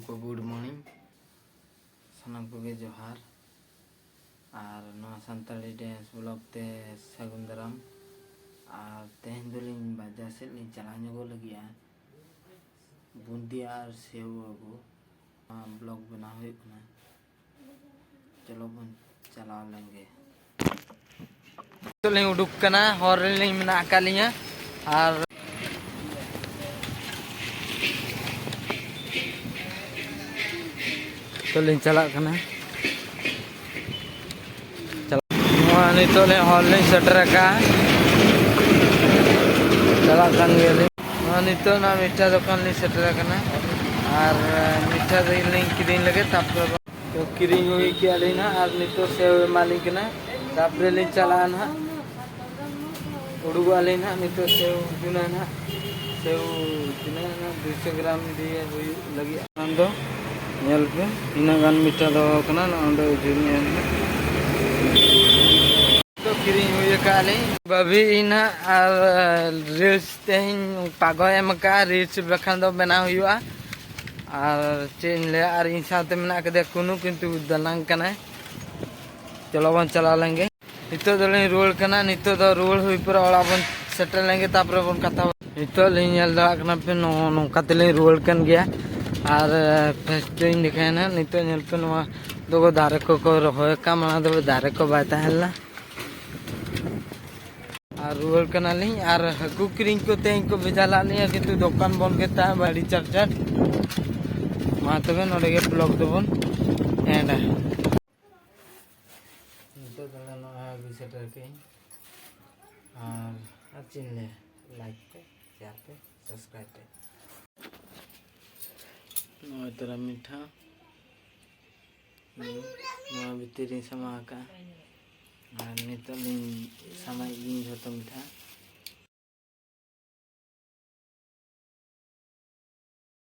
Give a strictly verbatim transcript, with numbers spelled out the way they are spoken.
ᱠᱚ, good morning᱾ ᱥᱟᱱᱟᱢ ᱠᱚᱜᱮ ᱡᱚᱦᱟᱨ᱾ ᱟᱨ ᱱᱚᱣᱟ ᱥᱟᱱᱛᱟᱲᱤ dance vlog ᱛᱮ ᱥᱟᱹᱜᱩᱱ ᱫᱟᱨᱟᱢ᱾ ᱟᱨ ᱛᱮᱦᱮᱧ ᱫᱚᱞᱤᱧ ᱵᱟᱡᱟᱨ ᱥᱮᱫ ᱞᱤᱧ ᱪᱟᱞᱟᱣ ᱧᱚᱜᱚᱜ ᱞᱟᱹᱜᱤᱫᱼᱟ, ᱵᱩᱸᱫᱤᱭᱟ ᱟᱨ ᱥᱮᱣ ᱟᱹᱜᱩ᱾ ᱱᱚᱣᱟ vlog ᱵᱮᱱᱟᱣ ᱦᱩᱭᱩᱜ ᱠᱟᱱᱟ᱾ ᱪᱚᱞᱚ ᱵᱚᱱ ᱪᱟᱞᱟᱣ ᱞᱮᱱ ᱜᱮ᱾ ᱱᱤᱛᱚᱜ ᱞᱤᱧ ᱩᱰᱩᱠ ᱠᱟᱱᱟ, ᱦᱚᱨ ᱨᱮᱞᱤᱧ ᱢᱮᱱᱟᱜ ᱟᱠᱟᱫ ᱞᱤᱧᱟ᱾ ᱟᱨ ᱱᱤᱛᱚᱜ ᱞᱤᱧ ᱪᱟᱞᱟᱜ ᱠᱟᱱᱟ᱾ ᱪᱟᱞᱟᱜ, ᱱᱚᱣᱟ ᱱᱤᱛᱚᱜ ᱞᱤᱧ ᱦᱚᱨ ᱞᱤᱧ ᱥᱮᱴᱮᱨ ᱟᱠᱟᱫᱼᱟ᱾ ᱪᱟᱞᱟᱜ ᱠᱟᱱ ᱜᱮᱭᱟᱞᱤᱧ᱾ ᱱᱚᱣᱟ ᱱᱤᱛᱚᱜ ᱱᱚᱣᱟ ᱢᱤᱴᱷᱟ ᱫᱚᱠᱟᱱ ᱞᱤᱧ ᱥᱮᱴᱮᱨ ᱟᱠᱟᱱᱟ᱾ ᱟᱨ ᱢᱤᱴᱷᱟ ᱫᱚ ᱞᱤᱧ ᱠᱤᱨᱤᱧ ᱞᱮᱜᱮ, ᱛᱟᱨᱯᱚᱨᱮ ᱛᱚ ᱠᱤᱨᱤᱧ ᱦᱩᱭ ᱠᱮᱜᱼᱟ ᱞᱤᱧ ᱱᱟᱦᱟᱜ, ᱟᱨ ᱱᱤᱛᱚᱜ ᱥᱮᱣ ᱮᱢᱟᱞᱤᱧ ᱠᱟᱱᱟ᱾ ᱛᱟᱨᱯᱚᱨᱮ ᱞᱤᱧ ᱪᱟᱞᱟᱜᱼᱟ ᱱᱟᱦᱟᱜ, ᱩᱰᱩᱠᱚᱜᱼᱟ ᱞᱤᱧ ᱱᱟᱦᱟᱜ᱾ ᱱᱤᱛᱚᱜ ᱥᱮᱣ ᱡᱩᱱᱟ ᱱᱟᱦᱟᱜ, ᱥᱮᱣ ᱛᱤᱱᱟᱹᱜ ᱱᱟᱦᱟᱜ ᱫᱩᱭᱥᱚ ᱜᱨᱟᱢ ᱤᱫᱤᱭᱮ ᱦᱩᱭᱩᱜ ᱞᱟᱹᱜᱤᱫ᱾ ᱚᱱᱟ ᱫᱚ ᱧᱮᱞ ᱯᱮ, ᱛᱤᱱᱟᱹᱜ ᱜᱟᱱ ᱢᱤᱴᱷᱟ ᱫᱚᱦᱚ ᱠᱟᱱᱟ ᱱᱚᱜᱼᱚ ᱱᱚᱰᱮ ᱳᱡᱚᱱᱮᱜᱼᱟ ᱱᱟᱦᱟᱜ᱾ ᱱᱤᱛᱚᱜ ᱠᱤᱨᱤᱧ ᱦᱩᱭ ᱟᱠᱟᱫᱼᱟ ᱞᱤᱧ᱾ ᱵᱟᱹᱵᱤ ᱤᱧ ᱱᱟᱦᱟᱜ ᱟᱨ reels ᱛᱮᱦᱮᱧ ᱯᱟᱜᱚᱭ ᱮᱢ ᱟᱠᱟᱫᱼᱟ, reels ᱵᱟᱠᱷᱟᱱ ᱫᱚ ᱵᱮᱱᱟᱣ ᱦᱩᱭᱩᱜᱼᱟ᱾ ᱟᱨ ᱪᱮᱫ ᱤᱧ ᱞᱟᱹᱭᱟ, ᱟᱨ ᱤᱧ ᱥᱟᱶᱛᱮ ᱢᱮᱱᱟᱜ ᱟᱠᱟᱫᱮᱭᱟ ᱠᱩᱱᱩ, ᱠᱤᱱᱛᱩ ᱫᱟᱱᱟᱝ ᱠᱟᱱᱟᱭ᱾ ᱪᱚᱞᱚ ᱵᱚᱱ ᱪᱟᱞᱟᱣ ᱞᱮᱱ ᱜᱮ᱾ ᱱᱤᱛᱚᱜ ᱫᱚᱞᱤᱧ ᱨᱩᱣᱟᱹᱲ ᱠᱟᱱᱟ᱾ ᱱᱤᱛᱚᱜ ᱫᱚ ᱨᱩᱣᱟᱹᱲ ᱦᱩᱭ ᱯᱚᱨᱮ ᱚᱲᱟᱜ ᱵᱚᱱ ᱥᱮᱴᱮᱨ ᱞᱮᱱ ᱜᱮ, ᱛᱟᱨᱯᱚᱨᱮ ᱵᱚᱱ ᱠᱟᱛᱷᱟ᱾ ᱱᱤᱛᱚᱜ ᱞᱤᱧ ᱧᱮᱞ ᱫᱟᱲᱮᱭᱟᱜ ᱠᱟᱱᱟ ᱯᱮ, ᱱᱚ-, ᱱᱚᱝᱠᱟ ᱛᱮᱞᱤᱧ ᱨᱩᱣᱟᱹᱲ ᱠᱟᱱ ᱜᱮᱭᱟ᱾ ᱟᱨ, ᱮ, first ᱤᱧ ᱫᱮᱠᱷᱟᱭᱟ ᱱᱟᱦᱟᱜ᱾ ᱱᱤᱛᱚᱜ ᱧᱮᱞ ᱯᱮ, ᱱᱚᱣᱟ ᱫᱚᱠᱚ ᱫᱟᱨᱮ ᱠᱚᱠᱚ ᱨᱚᱦᱚᱭ ᱟᱠᱟᱫ, ᱢᱟᱲᱟᱝ ᱫᱚ ᱫᱟᱨᱮ ᱠᱚ ᱵᱟᱭ ᱛᱟᱦᱮᱸ ᱞᱮᱱᱟ᱾ ᱟᱨ ᱨᱩᱣᱟᱹᱲ ᱠᱟᱱᱟᱞᱤᱧ᱾ ᱟᱨ ᱦᱟᱹᱠᱩ ᱠᱤᱨᱤᱧ ᱠᱚ ᱛᱮᱦᱮᱧ ᱠᱚ ᱵᱷᱮᱡᱟ ᱞᱟᱜ ᱞᱤᱧᱟ, ᱠᱤᱱᱛᱩ ᱫᱚᱠᱟᱱ ᱵᱚᱱᱫ ᱜᱮ ᱛᱟᱦᱮᱸ, ᱵᱟᱹᱲᱤ ᱪᱟᱨ ᱪᱟᱨ᱾ ᱢᱟ ᱛᱚᱵᱮ ᱱᱚᱰᱮ ᱜᱮ vlog ᱫᱚᱵᱚᱱ ᱮᱱᱰᱟ᱾ ᱱᱤᱛᱚᱜ ᱫᱚ ᱱᱚᱜᱼᱚᱭ ᱟᱹᱜᱩ ᱥᱮᱴᱮᱨ ᱠᱮᱫᱟᱹᱧ᱾ ᱟᱨ, ᱟᱨ ᱪᱮᱫ ᱤᱧ ᱞᱟᱹᱭᱟ, like ᱯᱮ, share ᱯᱮ, subscribe ᱯᱮ᱾ ᱱᱚᱜᱼᱚᱭ ᱛᱚᱨᱟ ᱢᱤᱴᱷᱟ᱾ ᱦᱩᱸ, ᱱᱚᱣᱟ ᱵᱷᱤᱛᱤᱨ ᱨᱤᱧ ᱥᱟᱢᱟᱣ ᱟᱠᱟᱫᱼᱟ᱾ ᱟᱨ ᱱᱤᱛᱚᱜ ᱞᱤᱧ ᱥᱟᱢᱟᱭᱮᱫ ᱜᱤᱧ ᱡᱷᱚᱛᱚ ᱢᱤᱴᱷᱟ᱾